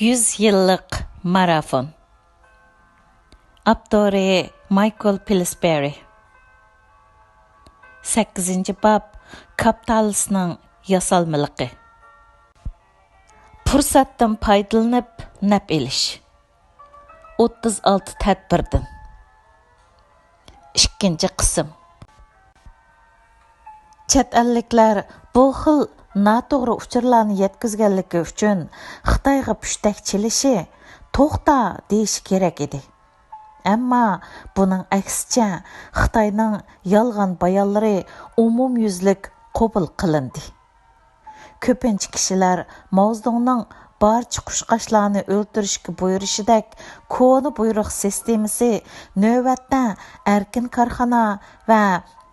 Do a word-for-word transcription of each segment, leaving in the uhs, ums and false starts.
يۈز يىللىق مارافون. ئاپتورى مايكل پىلسبېرى. سەككىزىنچى باب، كاپىتالىستنىڭ ياسالمىلىقى. پۇرسەتتىن پايدىلىنىپ نەپ ئېلىش. ئوتتۇز ئالتە تەدبىردىن. ئىككىنچى قىسىم. چەت ئەللىكلەر بۇ خىل ناتوغرا ئۇچۇرلارنى يەتكۈزگەنلىكى ئۈچۈن خىتايغا پۈشتەك چېلىشى، توختا دېيىشى كېرەك ئىدى. ئەمما بۇنىڭ ئەكسىچە، خىتاينىڭ يالغان بايانلىرى ئومۇميۈزلۈك قوبۇل قىلىندى. كۆپىنچە كىشىلەر ماۋزېدۇڭنىڭ بارچە قۇشقاچلارنى ئۆلتۈرۈشكە بۇيرۇشىدەك كونا بۇيرۇق سىستېمىسى نۆۋەتتە ئەركىن كارخانا ۋە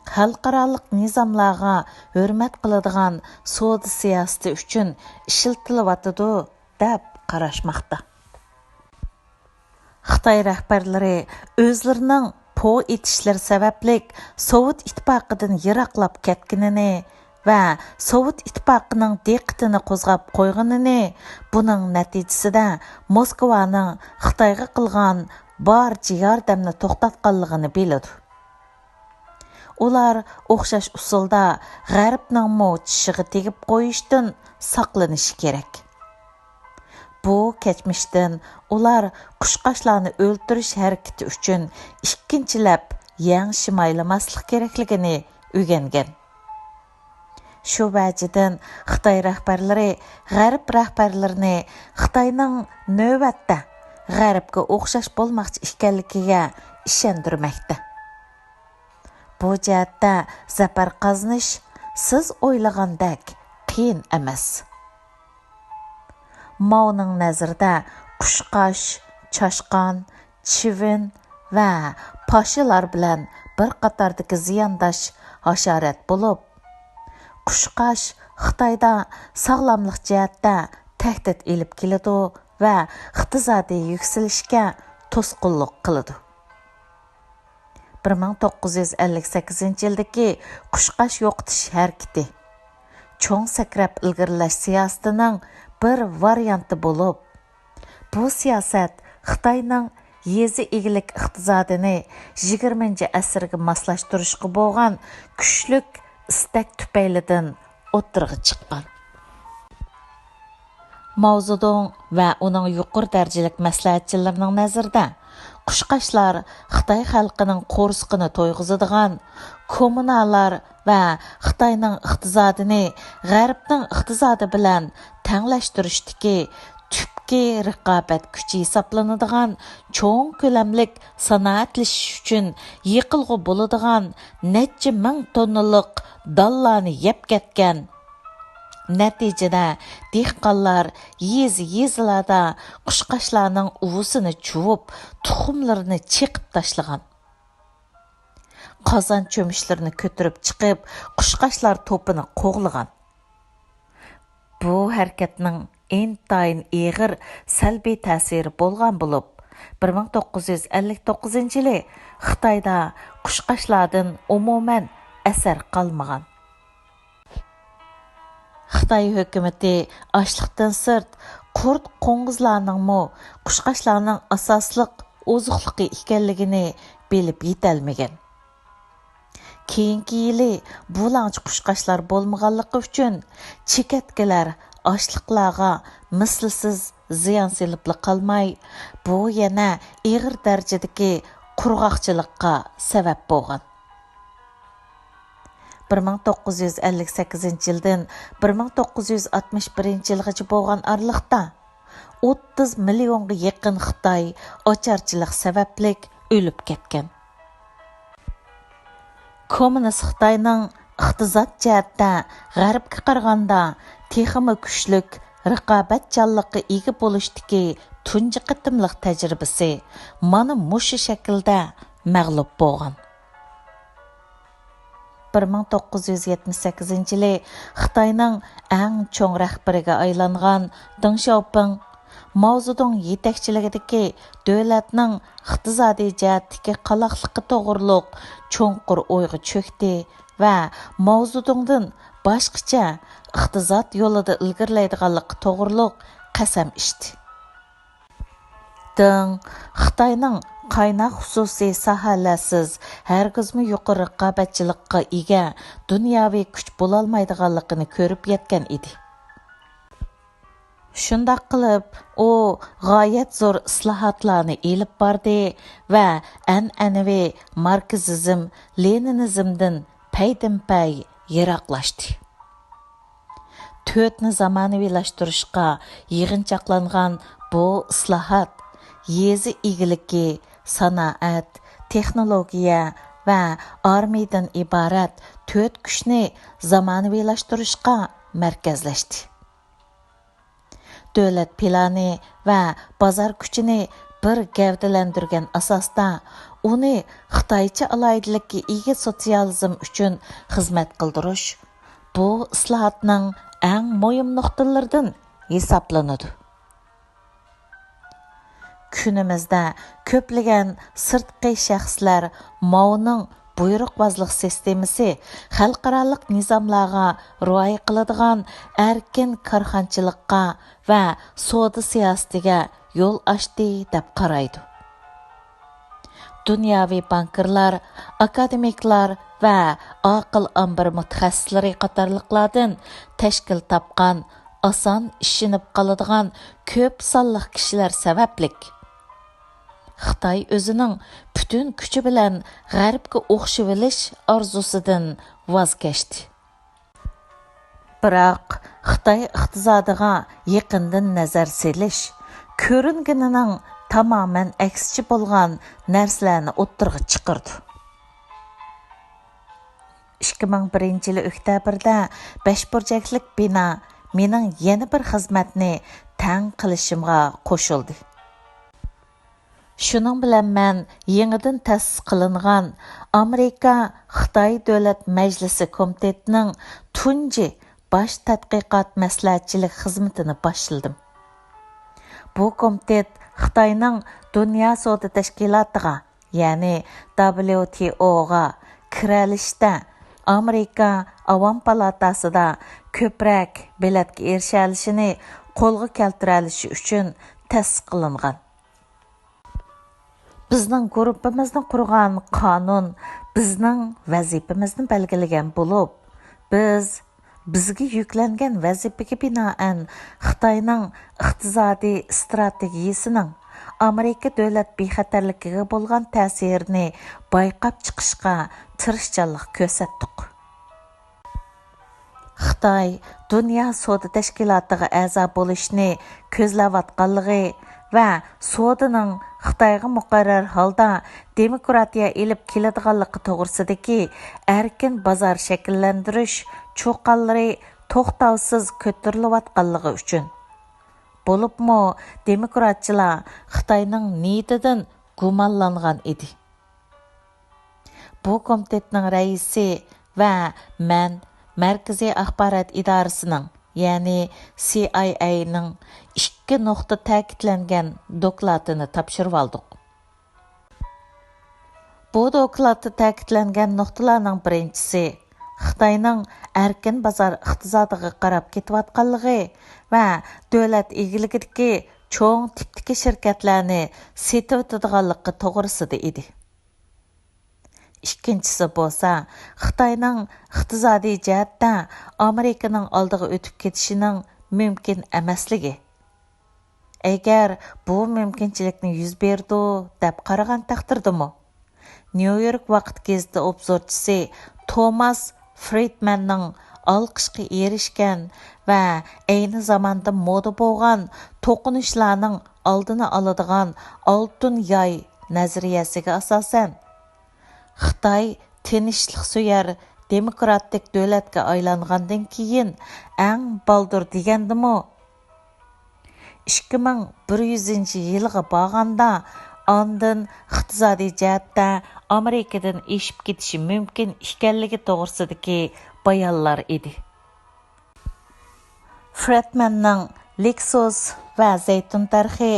خەلقئارالىق نىزاملارغا ھۆرمەت قىلىدىغان سودا سىياسىتى ئۈچۈن ئىشلىتىلىۋاتىدۇ، دەپ قاراشماقتا. خىتاي رەھبەرلىرى ئۆزلىرىنىڭ پو ئېتىشلىرى سەۋەبلىك سوۋېت ئىتتىپاقىدىن يىراقلاپ كەتكىنىنى ۋە سوۋېت ئىتتىپاقىنىڭ دىققىتىنى قوزغاپ قويغىنىنى، بۇنىڭ نەتىجىسىدە موسكۋانىڭ خىتايغا قىلغان بارچە ياردەمنى توختاتقانلىقىنى بىلىدۇ. ئۇلار ئوخشاش ئۇسۇلدا غەربنىڭمۇ چىشىغا تېگىپ قويۇشتىن ساقلىنىشى كېرەك. بۇ كەچمىشتىن ئۇلار قۇشقاچلارنى ئۆلتۈرۈش ھەرىكىتى ئۈچۈن ئىككىنچىلەپ يەڭ شىمايلىماسلىق كېرەكلىكىنى ئۆگەنگەن. شۇ ۋەجىدىن خىتاي رەھبەرلىرى غەرب رەھبەرلىرىنى خىتاينىڭ نۆۋەتتە غەربكە ئوخشاش بولماقچى ئىكەنلىكىگە ئىشەندۈرمەكتە. بۇ جەھەتتە زەپەر قازىنىش سىز ئويلىغاندەك قىيىن ئەمەس. ماۋنىڭ نەزىرىدە قۇشقاچ، چاشقان، چىۋىن ۋە پاشىلار بىلەن بىر قاتاردىكى زىيانداش ھاشارات بولۇپ، قۇشقاچ خىتايدا ساغلاملىق جەھەتتە تەھدىت ئېلىپ كېلىدۇ ۋە ئىقتىسادىي يۈكسىلىشكە توسقۇنلۇق قىلىدۇ. بىر مىڭ توققۇز يۈز ئەللىك سەككىزىنچى يىلدىكى قۇشقاچ يوقىتىش ھەرىكىتى چوڭ سەكرەپ ئىلگىرىلەش سىياسىتىنىڭ بىر ۋارىيانتى بولۇپ، بۇ سىياسەت خىتاينىڭ يېزا ئىگىلىك ئىقتىسادىنى يىگىرمىنچى ئەسىرگە ماسلاشتۇرۇشقا بولغان كۈچلۈك ئىستەك تۈپەيلىدىن ئوتتۇرىغا چىققان. ماۋزېدۇڭ ۋە ئۇنىڭ يۇقىرى دەرىجىلىك مەسلىھەتچىلىرىنىڭ نەزىرىدە، قۇشقاچلار خىتاي خەلقىنىڭ قورسىقىنى تويغۇزىدىغان، كوممۇنالار ۋە خىتاينىڭ ئىقتىسادىنى غەربنىڭ ئىقتىسادى بىلەن تەڭلەشتۈرۈشتىكى تۈپكى رىقابەت كۈچى ھېسابلىنىدىغان چوڭ كۆلەملىك سانائەتلىشىش ئۈچۈن يېقىلغۇ بولىدىغان نەچچە مىڭ توننىلىق دانلارنى يەپ كەتكەن. نەتىجىدە، دېھقانلار يېزا-يېزىلاردا قۇشقاچلارنىڭ ئۇۋىسىنى چۇۋۇپ، تۇخۇملىرىنى چېقىپ تاشلىغان. قازان چۆمۈچلىرىنى كۆتۈرۈپ چىقىپ، قۇشقاچلار توپىنى قوغلىغان. بۇ ھەرىكەتنىڭ ئىنتايىن ئېغىر سەلبىي تەسىرى بولغان بولۇپ، بىر مىڭ توققۇز يۈز ئەللىك توققۇزىنچى يىلى خىتايدا قۇشقاچلاردىن ئومۇمەن ئەسەر قالمىغان. خىتاي ھۆكۈمىتى ئاشلىقتىن سىرت قۇرت-قوڭغۇزلارنىڭمۇ قۇشقاچلارنىڭ ئاساسلىق ئوزۇقلۇقى ئىكەنلىكىنى بىلىپ يېتەلمىگەن. كېيىنكى يىلى بۇلاڭچى قۇشقاچلار بولمىغانلىقى ئۈچۈن، چېكەتكىلەر ئاشلىقلارغا مىسلىسىز زىيان سېلىپلا قالماي، بۇ يەنە ئېغىر دەرىجىدىكى قۇرغاقچىلىققا سەۋەب بولغان. بىر مىڭ توققۇز يۈز ئەللىك سەككىزىنچى يىلدىن بىر مىڭ توققۇز يۈز ئاتمىش بىرىنچى يىلغىچە بولغان ئارىلىقتا، ئوتتۇز مىليونغا يېقىن خىتاي ئاچارچىلىق سەۋەبلىك ئۆلۈپ كەتكەن. كوممۇنىست خىتاينىڭ ئىقتىساد جەھەتتە غەربكە قارىغاندا تېخىمۇ كۈچلۈك رىقابەتچانلىققا ئىگە بولۇشتىكى تۇنجى قېتىملىق تەجرىبىسى مانا مۇشۇ شەكىلدە مەغلۇپ بولغان. بىر مىڭ توققۇز يۈز يەتمىش سەككىزىنچى يىلى خىتاينىڭ ئەڭ چوڭ رەھبىرىگە ئايلانغان دېڭ شياۋپىڭ، ماۋزېدۇڭ يېتەكچىلىكىدىكى دۆلەتنىڭ ئىقتىسادىي جەھەتتىكى قالاقلىقى توغرۇلۇق چوڭقۇر ئويغا چۆكتى ۋە ماۋزېدۇڭدىن باشقىچە ئىقتىساد يولىدا ئىلگىرىلەيدىغانلىقى توغرۇلۇق قەسەم ئىچتى. دېڭ خىتاينىڭ قايناق خۇسۇسىي ساھەلەرسىز ھەرگىزمۇ يۇقىرى رىقابەتچىلىكقا ئىگە دۇنياۋى كۈچ بولالمايدىغانلىقىنى كۆرۈپ يەتكەن ئىدى. شۇنداق قىلىپ، ئۇ غايەت زور ئىسلاھاتلارنى ئېلىپ باردى ۋە ئەنئەنىۋى ماركسىزم، لېنىنىزمدىن پەيدىنپەي يىراقلاشتى. تۆتنى زامانىۋىلاشتۇرۇشقا يىغىنچاقلانغان بۇ ئىسلاھات يېزا ئىگىلىكى، سانائەت، تېخنولوگىيە ۋە ئارمىيەدىن ئىبارەت تۆت كۈچنى زامانىۋىلاشتۇرۇشقا مەركەزلەشتى. دۆلەت پىلانى ۋە بازار كۈچىنى بىر گەۋدىلەندۈرگەن ئاساستا، ئۇنى خىتايچە ئالاھىدىلىككە ئىگە سوتسىيالىزم ئۈچۈن خىزمەت قىلدۇرۇش، بۇ ئىسلاھاتنىڭ ئەڭ مۇھىم نۇقتىلىرىدىن ھېسابلىنىدۇ. كۈنىمىزدە كۆپلىگەن سىرتقى شەخسلەر ماۋنىڭ بۇيرۇقۋازلىق سىستېمىسى خەلقئارالىق نىزاملارغا رىئايە قىلىدىغان ئەركىن كارخانىچىلىققا ۋە سودا سىياسىتىگە يول ئاچتى دەپ قارايدۇ. دۇنياۋى بانكىرلار، ئاكادېمىكلار ۋە ئاقىل ئامبىرى مۇتەخەسسىسلىرى قاتارلىقلاردىن تەشكىل تاپقان ئاسان ئىشىنىپ قالىدىغان كۆپ سانلىق كىشىلەر سەۋەبلىك، خىتاي ئۆزىنىڭ پۈتۈن كۈچى بىلەن غەربكە ئوخشىۋېلىش ئارزۇسىدىن ۋاز كەچتى. بىراق، خىتاي ئىقتىسادىغا يېقىندىن نەزەر سېلىش، كۆرۈنگىنىنىڭ تامامەن ئەكسىچە بولغان نەرسىلەرنى ئوتتۇرىغا چىقىرىدۇ. ئىككى مىڭ بىرىنچى يىلى ئۆكتەبىردە بەش بۇرجەكلىك بىنا مېنىڭ يەنە بىر خىزمەتنى تەڭ قىلىشىمغا قوشۇلدى. شۇنىڭ بىلەن مەن يېڭىدىن تەسىس قىلىنغان ئامېرىكا خىتاي دۆلەت مەجلىسى كومىتېتىنىڭ تۇنجى باش تەتقىقات مەسلىھەتچىلىك خىزمىتىنى باشلىدىم. بۇ كومىتېت خىتاينىڭ دۇنيا سودا تەشكىلاتىغا، يەنى دابليۇ تى ئوغا كىرەلىشتە ئامېرىكا ئاۋام پالاتاسىدا كۆپرەك بېلەتكە ئېرىشەلىشىنى قولغا كەلتۈرەلىشى ئۈچۈن تەسىس قىلىنغان. بىزنىڭ گۇرۇپپىمىزنى قۇرغان قانۇن بىزنىڭ ۋەزىپىمىزنى بەلگىلىگەن بولۇپ، بىز بىزگە يۈكلەنگەن ۋەزىپىگە بىنائەن خىتاينىڭ ئىقتىسادىي ئىستراتېگىيىسىنىڭ ئامېرىكا دۆلەت بىخەتەرلىكىگە بولغان تەسىرىنى بايقاپ چىقىشقا تىرىشچانلىق كۆرسەتتۇق. خىتاي دۇنيا سودا تەشكىلاتىغا ئەزا بولۇشنى كۆزلەۋاتقانلىقى ۋە سودىنىڭ خىتايغا مۇقەررەر ھالدا دېموكراتىيە ئېلىپ كېلىدىغانلىقى توغرىسىدىكى ئەركىن بازار شەكىللەندۈرۈش چۇقانلىرى توختاۋسىز كۆتۈرۈلۈۋاتقانلىقى ئۈچۈن. بولۇپمۇ دېموكراتچىلار خىتاينىڭ نىيىتىدىن گۇمانلانغان ئىدى. بۇ كومىتېتنىڭ رەئىسى ۋە مەن مەركىزىي ئاخبارات ئىدارىسىنىڭ، يەنى سى ئاي ئەينىڭ ئىككى نۇقتا تەكىتلەنگەن دوكلاتىنى تاپشۇرۇۋالدۇق. بۇ دوكلاتتا تەكىتلەنگەن نۇقتىلارنىڭ بىرىنچىسى، خىتاينىڭ ئەركىن بازار ئىقتىسادىغا قاراپ كېتىۋاتقانلىقى ۋە دۆلەت ئىگىلىكىدىكى چوڭ تىپتىكى شىركەتلەرنى سېتىۋېتىدىغانلىقى توغرىسىدا ئىدى. ئىككىنچىسى بولسا، خىتاينىڭ ئىقتىسادىي جەھەتتە ئامېرىكىنىڭ ئالدىغا ئۆتۈپ كېتىشىنىڭ مۇمكىن ئەمەسلىكى. ئەگەر بۇ مۇمكىنچىلىكنى يۈز بېرىدۇ دەپ قارىغان تەقدىردىمۇ، نيۇ يورك ۋاقىت گېزىتى ئوبزورچىسى توماس فرىدمەننىڭ ئالقىشقا ئېرىشكەن ۋە ئەينى زاماندا مودا بولغان توقۇنۇشلارنىڭ ئالدىنى ئالىدىغان ئالتۇن ياي نەزەرىيەسىگە ئاساسەن، خىتاي تىنچلىقسۆيەر دېموكراتىك دۆلەتكە ئايلانغاندىن كېيىن ئەڭ بالدۇر دېگەندىمۇ، ئىككى مىڭ بىر يۈزىنچى يىلغا بارغاندا، ئاندىن ئىقتىسادىي جەھەتتە ئامېرىكىدىن ئېشىپ كېتىشى مۇمكىن ئىكەنلىكى توغرىسىدىكى بايانلار ئىدى. فرىدمەننىڭ لېكسۇس ۋە زەيتۇن تارىخى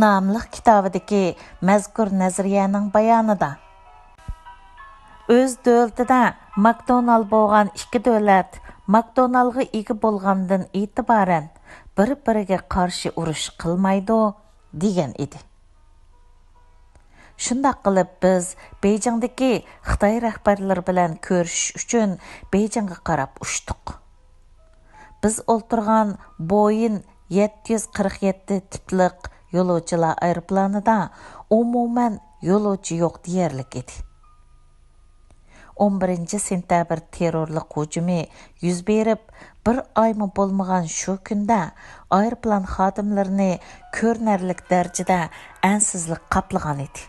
ناملىق كىتابىدىكى مەزكۇر نەزەرىيەنىڭ بايانىدا، ئۆز دۆلىتىدە ماكدونال بولغان ئىككى دۆلەت ماكدونالغا ئىگە بولغاندىن ئېتىبارەن بىر-بىرىگە قارشى ئۇرۇش قىلمايدۇ، دېگەن ئىدى. شۇنداق قىلىپ بىز بېيجىڭدىكى خىتاي رەھبەرلىرى بىلەن كۆرۈشۈش ئۈچۈن بېيجىڭغا قاراپ ئۇچتۇق. بىز ئولتۇرغان بويىن يەتتە يۈز قىرىق يەتتە تىپلىق يولۇچىلار ئايروپىلانىدا ئومۇمەن يولۇچى يوق دېيەرلىك ئىدى. ئون بىرىنچى سېنتەبىر تېررورلۇق ھۇجۇمى يۈز بېرىپ، بىر ئايمۇ بولمىغان شۇ كۈندە ئايروپىلان خادىملىرىنى كۆرۈنەرلىك دەرىجىدە ئەنسىزلىك قاپلىغان ئىدى.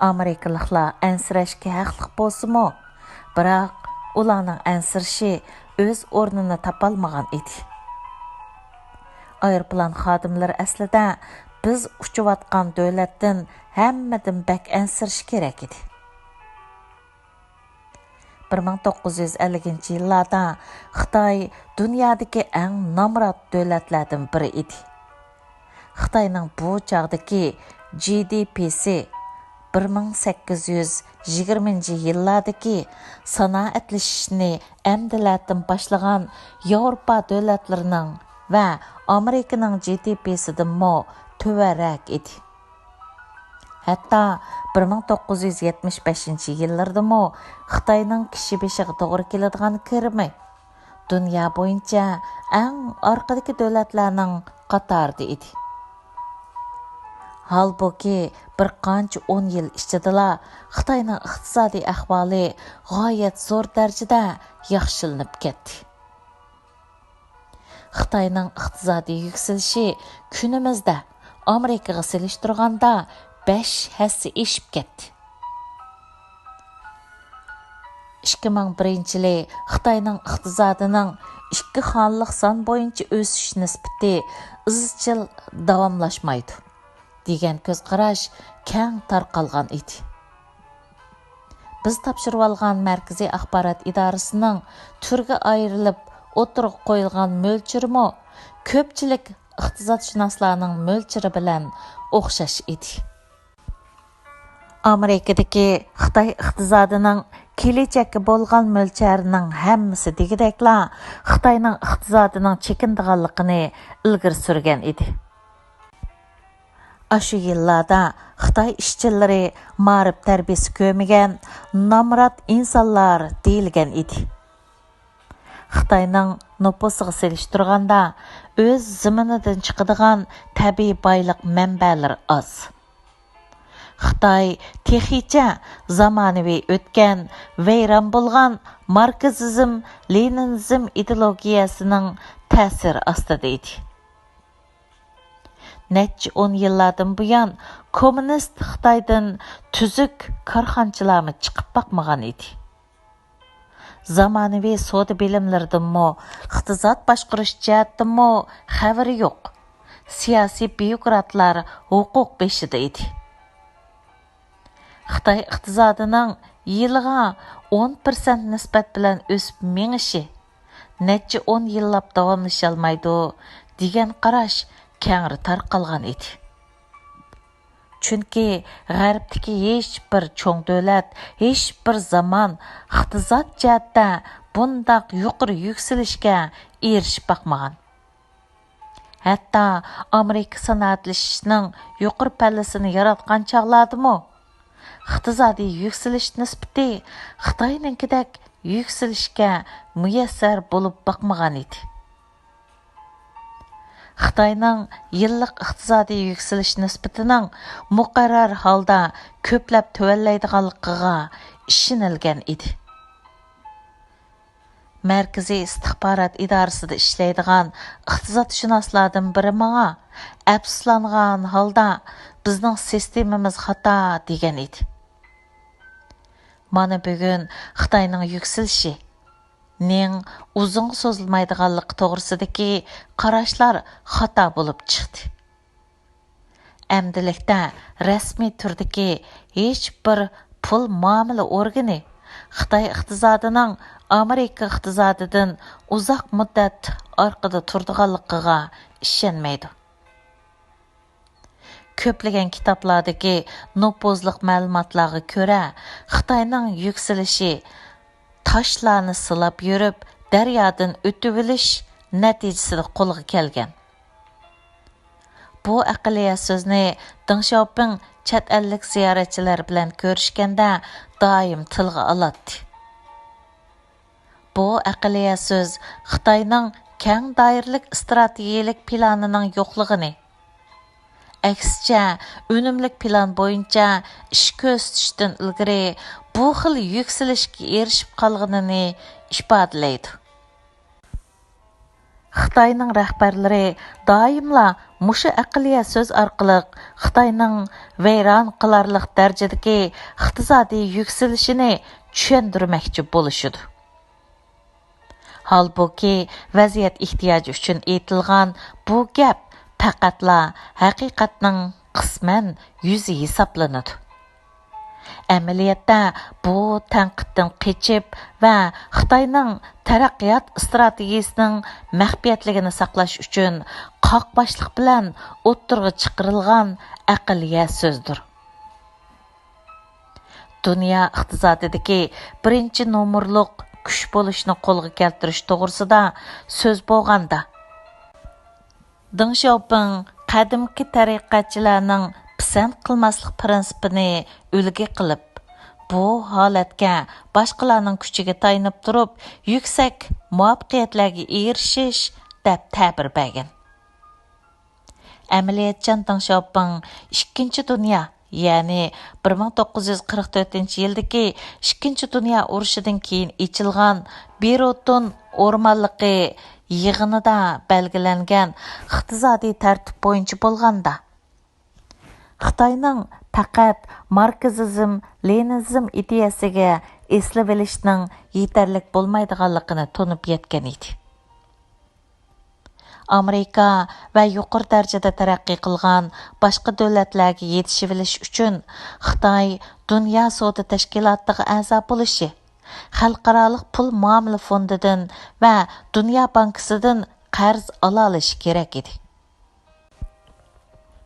ئامېرىكىلىقلار ئەنسىرەشكە ھەقلىق بولسىمۇ، بىراق ئۇلارنىڭ ئەنسىرىشى ئۆز ئورنىنى تاپالمىغان ئىدى. ئايروپىلان خادىملىرى ئەسلىدە بىز ئۇچۇۋاتقان دۆلەتتىن ھەممىدىن بەك ئەنسىرىشى كېرەك ئىدى. بىر مىڭ توققۇز يۈز ئەللىكىنچى يىللاردا خىتاي دۇنيادىكى ئەڭ نامرات دۆلەتلەردىن بىرى ئىدى. خىتاينىڭ بۇ چاغدىكى جى دى پىسى بىر مىڭ سەككىز يۈز يىگىرمىنچى يىللاردىكى سانائەتلىشىشنى ئەمدىلەتىن باشلىغان ياۋروپا دۆلەتلىرىنىڭ ۋە ئامېرىكىنىڭ جى دى پىسىدىنمۇ تۆۋەنرەك ئىدى. ھەتتا بىر مىڭ توققۇز يۈز يەتمىش بەشىنچى يىللىرىدىمۇ خىتاينىڭ كىشى بېشىغا توغرا كېلىدىغان كىرىمى دۇنيا بويىچە ئەڭ ئارقىدىكى دۆلەتلەرنىڭ قاتارىدا ئىدى. ھالبۇكى، بىر قانچە ئون يىل ئىچىدىلا خىتاينىڭ ئىقتىسادىي ئەھۋالى غايەت زور دەرىجىدە ياخشىلىنىپ كەتتى. خىتاينىڭ ئىقتىسادىي يۈكسىلىشى كۈنىمىزدە ئامېرىكىغا سېلىشتۇرغاندا بەش ھەسسە ئېشىپ كەتتى. ئىككى مىڭ بىرىنچى يىلى خىتاينىڭ ئىقتىسادىنىڭ ئىككى خانىلىق سان بويىچە ئۆسۈش نىسبىتى ئىزچىل داۋاملاشمايدۇ، دېگەن كۆز قاراش كەڭ تارقالغان ئىدى. بىز تاپشۇرۇۋالغان مەركىزىي ئاخبارات ئىدارىسىنىڭ تۈرگە ئايرىلىپ ئوتتۇرىغا قويۇلغان مۆلچىرىمۇ كۆپچىلىك ئىقتىسادشۇناسلارنىڭ مۆلچىرى بىلەن ئوخشاش ئىدى. ئامېرىكىدىكى خىتاي ئىقتىسادىنىڭ كېلەچەككە بولغان مۆلچەرىنىڭ ھەممىسى دېگۈدەكلا خىتاينىڭ ئىقتىسادىنىڭ چېكىنىدىغانلىقىنى ئىلگىرى سۈرگەن ئىدى. ئاشۇ يىللاردا خىتاي ئىشچىلىرى مائارىپ تەربىيىسى كۆرمىگەن نامرات ئىنسانلار دېيىلگەن ئىدى. خىتاينىڭ نوپۇسىغا سېلىشتۇرغاندا، ئۆز زېمىنىدىن چىقىدىغان تەبىئىي بايلىق مەنبەلىرى ئاز. خىتاي تېخىچە زامانىۋى ئۆتكەن، ۋەيران بولغان ماركسىزم، لېنىنىزم ئىدېئولوگىيەسىنىڭ تەسىرى ئاستىدا ئىدى. نەچچە ئون يىللاردىن بۇيان كوممۇنىست خىتايدىن تۈزۈك كارخانىچىلارمۇ چىقىپ باقمىغان ئىدى. زامانىۋى سودا بىلىملىرىدىنمۇ، ئىقتىساد باشقۇرۇش جەھەتتىنمۇ خەۋىرى يوق. سىياسىي بيۇروكراتلار ھوقۇق بېشىدا ئىدى. خىتاي ئىقتىسادىنىڭ يىلىغا ئون پىرسەنت نىسبەت بىلەن ئۆسۈپ مېڭىشى نەچچە ئون يىللاپ داۋاملىشالمايدۇ، دېگەن قاراش كەڭرى تارقالغان ئىدى. چۈنكى غەربتىكى ھېچبىر چوڭ دۆلەت ھېچبىر زامان ئىقتىساد جەھەتتە بۇنداق يۇقىرى يۈكسىلىشكە ئېرىشىپ باقمىغان. ھەتتا ئامېرىكا سانائەتلىشىشنىڭ يۇقىرى پەللىسىنى ياراتقان چاغلاردىمۇ ئىقتىسادىي يۈكسىلىش نىسبىتى خىتاينىڭكىدەك يۈكسىلىشكە مۇيەسسەر بولۇپ باقمىغان ئىدى. خىتاينىڭ يىللىق ئىقتىسادىي يۈكسىلىش نىسبىتىنىڭ مۇقەررەر ھالدا كۆپلەپ تۆۋەنلەيدىغانلىقىغا ئىشىنىلگەن ئىدى. مەركىزىي ئىستىخبارات ئىدارىسىدە ئىشلەيدىغان ئىقتىسادشۇناسلاردىن بىرى ماڭا ئەپسۇسلانغان ھالدا، «بىزنىڭ سىستېمىمىز خاتا» دېگەن ئىدى. مانا بۈگۈن خىتاينىڭ يۈكسىلىشى نىڭ ئۇزۇنغا سوزۇلمايدىغانلىقى توغرىسىدىكى قاراشلار خاتا بولۇپ چىقتى. ئەمدىلىكتە رەسمىي تۈردىكى ھېچبىر پۇل مۇئامىلە ئورگىنى خىتاي ئىقتىسادىنىڭ ئامېرىكا ئىقتىسادىدىن ئۇزاق مۇددەت ئارقىدا تۇرىدىغانلىقىغا ئىشەنمەيدۇ. كۆپلىگەن كىتابلاردىكى نوپۇزلۇق مەلۇماتلارغا كۆرە، خىتاينىڭ يۈكسىلىشى تاشلارنى سىلاپ يۈرۈپ، دەريادىن ئۆتۈۋېلىش نەتىجىسىدە قولغا كەلگەن. بۇ ئەقلىيە سۆزنى دېڭ شياۋپىڭ چەت ئەللىك زىيارەتچىلەر بىلەن كۆرۈشكەندە دائىم تىلغا ئالاتتى. بۇ ئەقلىيە سۆز خىتاينىڭ كەڭ دائىرىلىك ئىستراتېگىيەلىك پىلانىنىڭ يوقلۇقىنى، ئەكسىچە، ئۈنۈملۈك پىلان بويىچە ئىش كۆرسىتىشتىن ئىلگىرى بۇ خىل يۈكسىلىشكە ئېرىشىپ قالغىنىنى ئىپادىلەيدۇ. خىتاينىڭ رەھبەرلىرى دائىملا مۇشۇ ئەقلىيە سۆز ئارقىلىق خىتاينىڭ ۋەيران قىلارلىق دەرىجىدىكى ئىقتىسادىي يۈكسىلىشىنى چۈشەندۈرمەكچى بولۇشىدۇ. ھالبۇكى، ۋەزىيەت ئېھتىياجى ئۈچۈن ئېيتىلغان بۇ گەپ پەقەتلا ھەقىقەتنىڭ قىسمەن يۈزى ھېسابلىنىدۇ. ئەمەلىيەتتە، بۇ تەنقىدتىن قېچىپ ۋە خىتاينىڭ تەرەققىيات ئىستراتېگىيىسىنىڭ مەخپىيەتلىكىنى ساقلاش ئۈچۈن قاقباشلىق بىلەن ئوتتۇرىغا چىقىرىلغان ئەقلىيە سۆزدۇر. دۇنيا ئىقتىسادىدىكى بىرىنچى نومۇرلۇق كۈچ بولۇشنى قولغا كەلتۈرۈش توغرىسىدا سۆز بولغاندا، دېڭ شياۋپىڭ قەدىمكى تەرىقەتچىلەرنىڭ پىسەنت قىلماسلىق پىرىنسىپىنى ئۈلگە قىلىپ، بۇ ھالەتكە باشقىلارنىڭ كۈچىگە تايىنىپ تۇرۇپ، يۈكسەك مۇۋەپپەقىيەتلەرگە ئېرىشىش، دەپ تەبىر بەرگەن. ئەمەلىيەتچان دېڭ شياۋپىڭ ئىككىنچى دۇنيا، يەنى بىر مىڭ توققۇز يۈز قىرىق تۆتىنچى يىلدىكى ئىككىنچى دۇنيا ئۇرۇشىدىن كېيىن ئېچىلغان بىروتون ئورمانلىقى يىغىنىدا بەلگىلەنگەن ئىقتىسادىي تەرتىپ بويىچە بولغاندا، خىتاينىڭ پەقەت ماركسىزم، لېنىنىزم ئىدىيەسىگە ئېسىلىۋېلىشنىڭ يېتەرلىك بولمايدىغانلىقىنى تونۇپ يەتكەن ئىدى. ئامېرىكا ۋە يۇقىرى دەرىجىدە تەرەققىي قىلغان باشقا دۆلەتلەرگە يېتىشىۋېلىش ئۈچۈن خىتاي دۇنيا سودا تەشكىلاتىغا ئەزا بولۇشى، خەلقئارالىق پۇل مۇئامىلە فوندىدىن ۋە دۇنيا بانكىسىدىن قەرز ئالالىشى كېرەك ئىدى.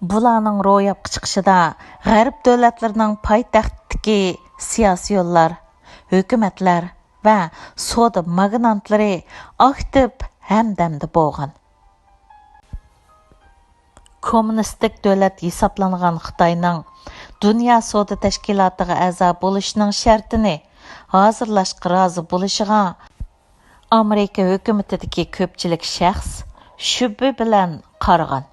بۇلارنىڭ روياپقا چىقىشىدا غەرب دۆلەتلىرىنىڭ پايتەختتىكى سىياسىيونلار، ھۆكۈمەتلەر ۋە سودا ماگنانتلىرى ئاكتىپ ھەمدەمدە بولغان. كوممۇنىستىك دۆلەت ھېسابلانغان خىتاينىڭ دۇنيا سودا تەشكىلاتىغا ئەزا بولۇشنىڭ شەرتىنى ھازىرلاشقا رازى بولۇشىغا ئامېرىكا ھۆكۈمىتىدىكى كۆپچىلىك شەخس شۈبھە بىلەن قارىغان.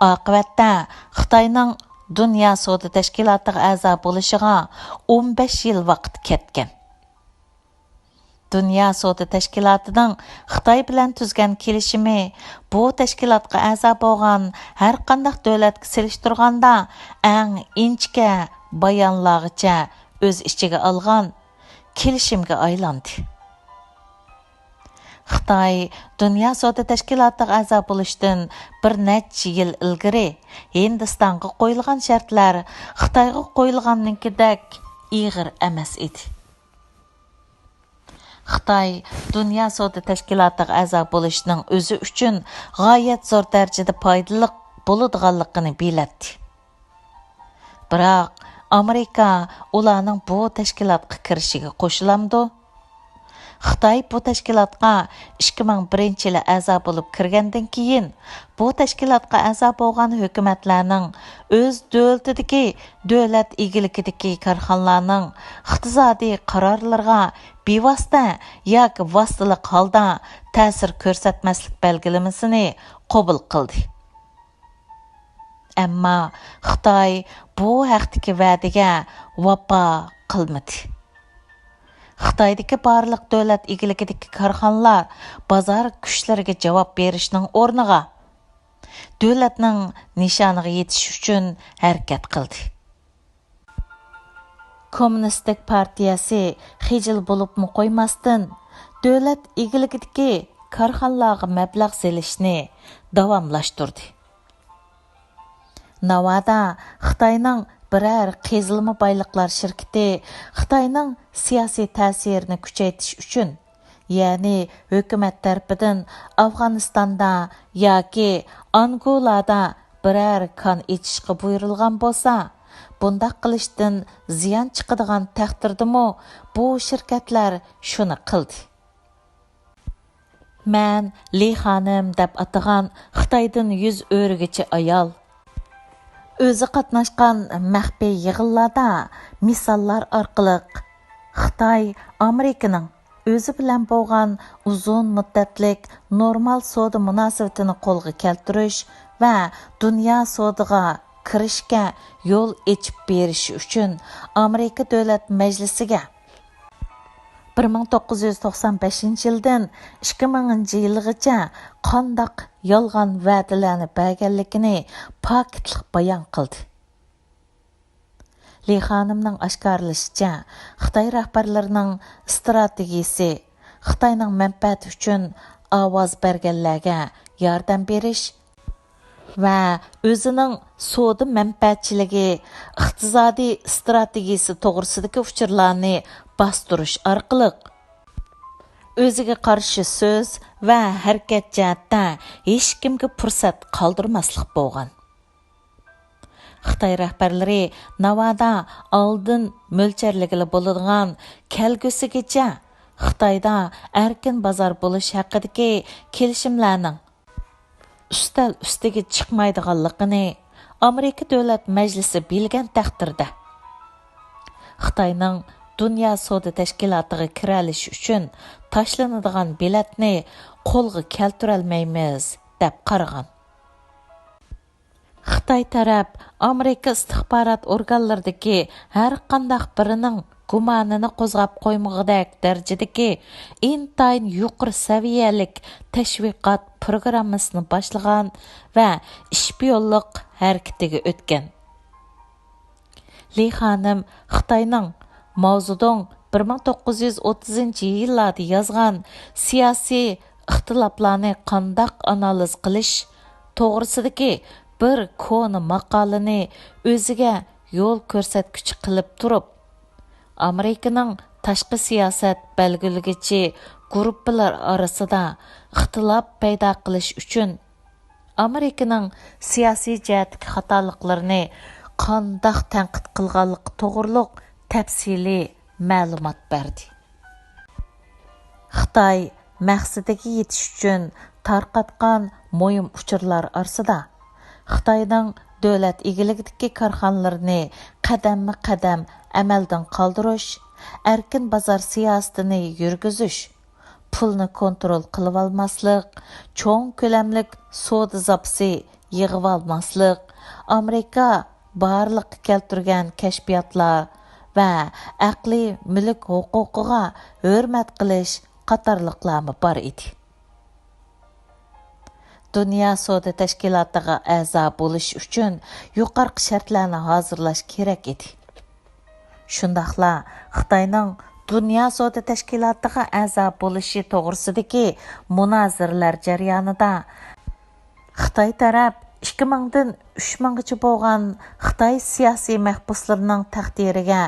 ئاقىۋەتتە خىتاينىڭ دۇنيا سودا تەشكىلاتىغا ئەزا بولۇشىغا ئون بەش يىل ۋاقىت كەتكەن. دۇنيا سودا تەشكىلاتىنىڭ خىتاي بىلەن تۈزگەن كېلىشىمى بۇ تەشكىلاتقا ئەزا بولغان ھەرقانداق دۆلەتكە سېلىشتۇرغاندا ئەڭ ئىنچىكە بايانلارغىچە ئۆز ئىچىگە ئالغان كېلىشىمگە ئايلاندى. خىتاي دۇنيا سودا تەشكىلاتىغا ئەزا بولۇشتىن بىر نەچچە يىل ئىلگىرى ھىندىستانغا قويۇلغان شەرتلەر خىتايغا قويۇلغاننىڭكىدەك ئېغىر ئەمەس ئىدى. خىتاي دۇنيا سودا تەشكىلاتىغا ئەزا بولۇشنىڭ ئۆزى ئۈچۈن غايەت زور دەرىجىدە پايدىلىق بولىدىغانلىقىنى بىلەتتى. بىراق، ئامېرىكا ئۇلارنىڭ بۇ تەشكىلاتقا كىرىشىگە قوشۇلامدۇ؟ خىتاي بۇ تەشكىلاتقا ئىككى مىڭ بىرىنچى يىلى ئەزا بولۇپ كىرگەندىن كېيىن، بۇ تەشكىلاتقا ئەزا بولغان ھۆكۈمەتلەرنىڭ ئۆز دۆلىتىدىكى دۆلەت ئىگىلىكىدىكى كارخانىلارنىڭ ئىقتىسادىي قارارلىرىغا بىۋاسىتە ياكى ۋاسىتىلىق ھالدا تەسىر كۆرسەتمەسلىك بەلگىلىمىسىنى قوبۇل قىلدى. ئەمما خىتاي بۇ ھەقتىكى ۋەدىگە ۋاپا قىلمىدى. خىتايدىكى بارلىق دۆلەت ئىگىلىكىدىكى كارخانىلار بازار كۈچلىرىگە جاۋاب بېرىشنىڭ ئورنىغا، دۆلەتنىڭ نىشانىغا يېتىش ئۈچۈن ھەرىكەت قىلدى. كوممۇنىستىك پارتىيەسى خىجىل بولۇپمۇ قويماستىن، دۆلەت ئىگىلىكىدىكى كارخانىلارغا مەبلەغ سېلىشنى داۋاملاشتۇردى. ناۋادا خىتاينىڭ بىرەر قېزىلما بايلىقلار شىركىتى خىتاينىڭ سىياسىي تەسىرىنى كۈچەيتىش ئۈچۈن، يەنى ھۆكۈمەت تەرىپىدىن ئافغانىستاندا ياكى ئانگولادا بىرەر كان ئېچىشقا بۇيرۇلغان بولسا، بۇنداق قىلىشتىن زىيان چىقىدىغان تەقدىردىمۇ بۇ شىركەتلەر شۇنى قىلدى. مەن لى خانىم دەپ ئاتىغان خىتايدىن يۈز ئۆرۈگۈچى ئايال. ئۆزى قاتناشقان مەخپىي يىغىنلاردا مىساللار ئارقىلىق خىتاي ئامېرىكىنىڭ ئۆزى بىلەن بولغان ئۇزۇن مۇددەتلىك نورمال سودا مۇناسىۋىتىنى قولغا كەلتۈرۈش ۋە دۇنيا سودىغا كىرىشكە يول ئېچىپ بېرىش ئۈچۈن ئامېرىكا دۆلەت مەجلىسىگە بىر مىڭ توققۇز يۈز توقسان بەشىنچى يىلدىن ئىككى مىڭىنچى يىلغىچە قانداق يالغان ۋەدىلەرنى بەرگەنلىكىنى پاكىتلىق بايان قىلدى. لى خانىمنىڭ ئاشكارىلىشىچە، خىتاي رەھبەرلىرىنىڭ ئىستراتېگىيىسى خىتاينىڭ مەنپەئەتى ئۈچۈن ئاۋاز بەرگەنلەرگە ياردەم بېرىش ۋە ئۆزىنىڭ سودا مەنپەئەتچىلىكى ئىقتىسادىي ئىستراتېگىيىسى توغرىسىدىكى ئۇچۇرلارنى باستۇرۇش ئارقىلىق ئۆزىگە قارشى سۆز ۋە ھەرىكەت جەھەتتە ھېچكىمگە پۇرسەت قالدۇرماسلىق بولغان. خىتاي رەھبەرلىرى ناۋادا ئالدىن مۆلچەرلىگىلى بولىدىغان كەلگۈسىگىچە خىتايدا ئەركىن بازار بولۇش ھەققىدىكى كېلىشىملەرنىڭ ئۈستەل ئۈستىگە چىقمايدىغانلىقىنى ئامېرىكا دۆلەت مەجلىسى بىلگەن تەقدىردە، خىتاينىڭ دۇنيا سودا تەشكىلاتىغا كىرەلىشى ئۈچۈن تاشلىنىدىغان بېلەتنى قولغا كەلتۈرەلمەيمىز، دەپ قارىغان. خىتاي تەرەپ ئامېرىكا ئىستىخبارات ئورگانلىرىدىكى ھەر قانداق بىرىنىڭ گۇمانىنى قوزغاپ قويمىغۇدەك دەرىجىدىكى ئىنتايىن يۇقىرى سەۋىيەلىك تەشۋىقات پروگراممىسىنى باشلىغان ۋە ئىشپىيونلۇق ھەرىكىتىگە ئۆتكەن. لى خانىم خىتاينىڭ ماۋزېدۇڭ بىر مىڭ توققۇز يۈز ئوتتۇزىنچى يىللاردا يازغان سىياسىي ئىختىلاپلارنى قانداق ئانالىز قىلىش توغرىسىدىكى بىر كونا ماقالىنى ئۆزىگە يول كۆرسەتكۈچى قىلىپ تۇرۇپ، ئامېرىكىنىڭ تاشقى سىياسەت بەلگىلىگۈچى گۇرۇپپىلار ئارىسىدا ئىختىلاپ پەيدا قىلىش ئۈچۈن ئامېرىكىنىڭ سىياسىي جەھەتتىكى خاتالىقلىرىنى قانداق تەنقىد قىلغانلىقى توغرۇلۇق تەپسىلىي مەلۇمات بەردى. خىتاي مەقسىتىگە يېتىش ئۈچۈن تارقاتقان مۇھىم ئۇچۇرلار ئارىسىدا، خىتاينىڭ دۆلەت ئىگىلىكىدىكى كارخانىلىرىنى قەدەممۇ قەدەم ئەمەلدىن قالدۇرۇش، ئەركىن بازار سىياسىتىنى يۈرگۈزۈش، پۇلنى كونترول قىلىۋالماسلىق، چوڭ كۆلەملىك سودا زاپىسى يىغىۋالماسلىق، ئامېرىكا بارلىققا كەلتۈرگەن كەشپىياتلار ۋە ئەقلىي مۈلۈك ھوقۇقىغا ھۆرمەت قىلىش قاتارلىقلارمۇ بار ئىدى. دۇنيا سودا تەشكىلاتىغا ئەزا بولۇش ئۈچۈن يۇقىرىقى شەرتلەرنى ھازىرلاش كېرەك ئىدى. شۇنداقلا خىتاينىڭ دۇنيا سودا تەشكىلاتىغا ئەزا بولۇشى توغرىسىدىكى مۇنازىرىلەر جەريانىدا خىتاي تەرەپ ئىككى مىڭدىن ئۈچ مىڭغىچە بولغان خىتاي سىياسىي مەھبۇسلىرىنىڭ تەقدىرىگە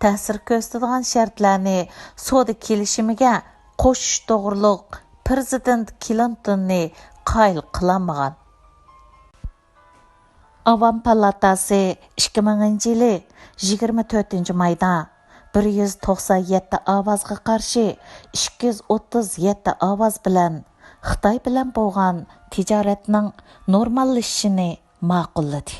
تەسىر كۆرسىتىدىغان شەرتلەرنى سودا كېلىشىمىگە قوشۇش توغرۇلۇق پىرېزىدېنت كلىنتوننى قايىل قىلالمىغان. ئاۋام پالاتاسى ئىككى مىڭىنچى يىلى يىگىرمە تۆتىنچى مايدا بىر يۈز توقسان يەتتە ئاۋازغا قارشى ئىككى يۈز ئوتتۇز يەتتە ئاۋاز بىلەن خىتاي بىلەن بولغان تىجارەتنىڭ نورماللىشىشىنى ماقۇللىدى.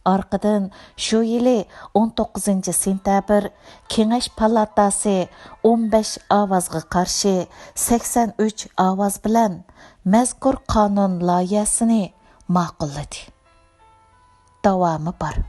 ئارقىدىن شۇ يىلى ئون توققۇزىنچى سېنتەبىر كېڭەش پالاتاسى ئون بەش ئاۋازغا قارشى سەكسەن ئۈچ ئاۋاز بىلەن مەزكۇر قانۇن لايىھەسىنى ماقۇللىدى. داۋامى بار.